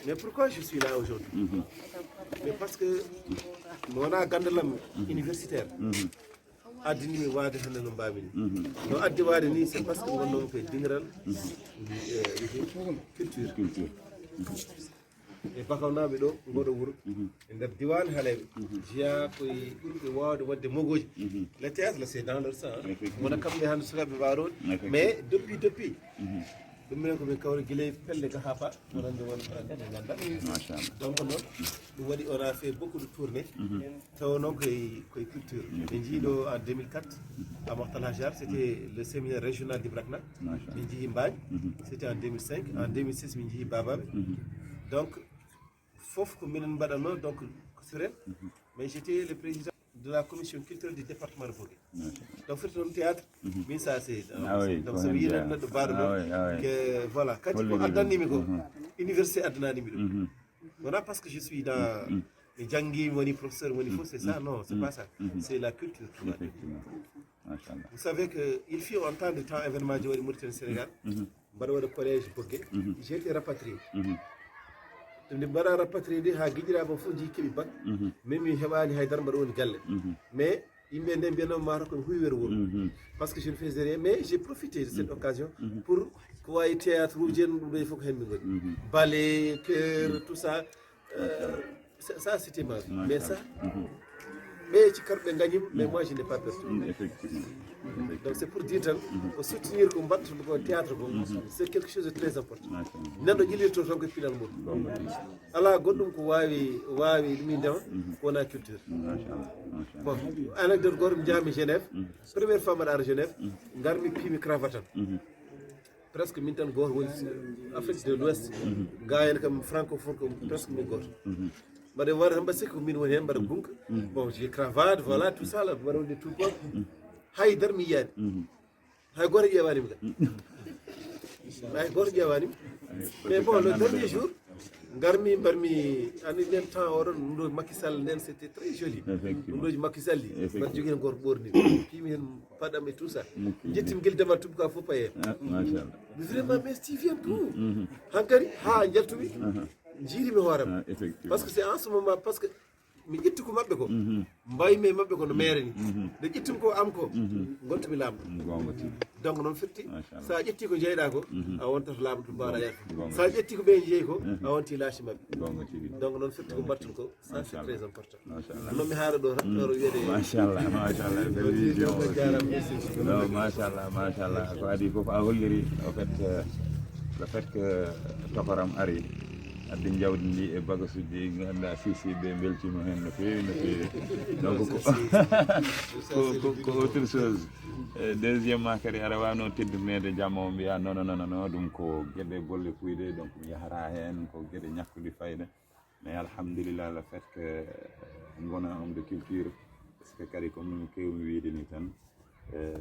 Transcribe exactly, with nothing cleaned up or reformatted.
Mais pourquoi je suis là aujourd'hui? Mais parce que mi wona gandalam universitaire addini mi waade hannde no mbaami ni. No addi waade ni, c'est parce que mi wonnoomi koye dingiral culture. E bakawnaaɓe ɗo ngoɗo wuro e nder diwan haleɓe jeya koye ɓurɓe wawde wadde mogoji. Le théâtre là, c'est dans leur sang. Wona kamɓe hannde sukaɓe mbaɗon. Mais depuis depuis ɗum minen ko min kawri gila pelle ga ha fa wonande won ɓe ganda. Donc noon ɗum waɗi on a fait beaucoup de tournée. Taw noon koye koye culture. Min njii ɗo en deux mille quatre à Mokhtar Hajar, c'était le séminaire régional du Brakna. Min njii Mbagne, c'était en deux mille cinq. En deux mille six min njii Babaɓe. Donc fof ko minen mbaɗanno donc sur elle. Mais j'étais le président de la commission culturelle du département de Bogué. Donc firti noon théâtre, min ça c'est donc somi yiiɗan neɗɗo mbaɗo ɗo. Que voilà, kadi ko addannimi ko université addanaɗimi ɗum. Wona parce que je suis dans mi janngi mi woni professeur mi woni fof, c'est ça. Non, c'est pas ça. C'est la culture qui m'a. Vous savez que il fut un temps de temps événement ji waɗi Mauritanie Sénégal. Mbaɗa waɗa collège Bogué. J'ai été rapatrié. Nde mbaɗa rapatrié nde ha giƴiraɓe fof jii keɓi bac. Min mi heɓani haydara mbaɗa woni galle. Mais yimɓe nde mbiyano mata komi huywere wuro. Parce que je ne faisais rien, mais j'ai profité de cette occasion pour ko wawi théâtre uji en ɗum ɗo fof ko hen min goni. Ballet, chœur, tout ça. Euh, ça, ça, c'était ma vie. Mais ça, ɓe ci karɓe gagnima, mais moi je n'ai pas perdu. Effectivement. Donc c'est pour dire tan ko soutenir ko mbaɗata ko théâtre ko, c'est quelque chose de très important. Neɗɗo ƴellirto tan ko pinal mum. Ala goɗɗum ko wawi wawi ɗum ndema ko wona culture. Bon, anecdote goto mi jahami Genève. Première fois mbaɗa ar Genève, garmi piimi cravate am. Presque min tan goto woni Afrique de l'Ouest. Gayen kam francophone ko presque min goto. Mbaɗa wara tan mbaɗa sikki ko min woni hen mbaɗa gunka. Bon, j'ai cravate, voilà, tout ça là, mbaɗa woni tout pop. Haydara mi yiyani. Hay goto ƴewanimi ga. Hay goto ƴewanimi. Mais bon, le dernier jour garmi mbarmi ani nden temps oɗon ɗo Macky Sall nden, c'était très joli. Ɗum ɗoji Macky Sall ɗi mbaɗa jogui hen goto ɓorni piimi hen paɗam et tout ça. Jettimi guila demal tubka fof paye. Mais vraiment mais tu viens d'où? Hankadi ha jaltumi jiirimi hoorema. Parce que c'est en ce moment parce que mi ƴetti ko maɓɓe ko mbaymi e maɓɓe ko no mere ni. Nde ƴettumi ko am ko gontumi lamɗo. Donc noon firti sa ƴetti ko jeyɗa ko a wontat lamɗo to mbawɗa yaade. Sa ƴetti ko ɓe jeeyi ko a wonti laaci maɓɓe. Donc noon firti ko mbatten ko ça c'est très important. Noon mi haala ɗo tan toro wiyede. Machallah, machallah, belle vision aussi. Non, machallah, machallah, ko adi fof a holliri au fait, euh, le fait que tokoram ari addi jawdi ndi e bagasuji ɗi ganduɗa sisi ɓe beltima hen no fewi no fewi. Donc ko ko ko autre chose. Eh, deuxièmement kadi aɗa wawno teddinede jamma o mbiya non non non non ɗum ko gueɗe bolle puyɗe, donc mi yahata hen ko gueɗe ñakkude fayida. Mais alhamdulillah le fait que mi wona homme de culture parce que kadi comme no kewmi wiide ni tan, eh,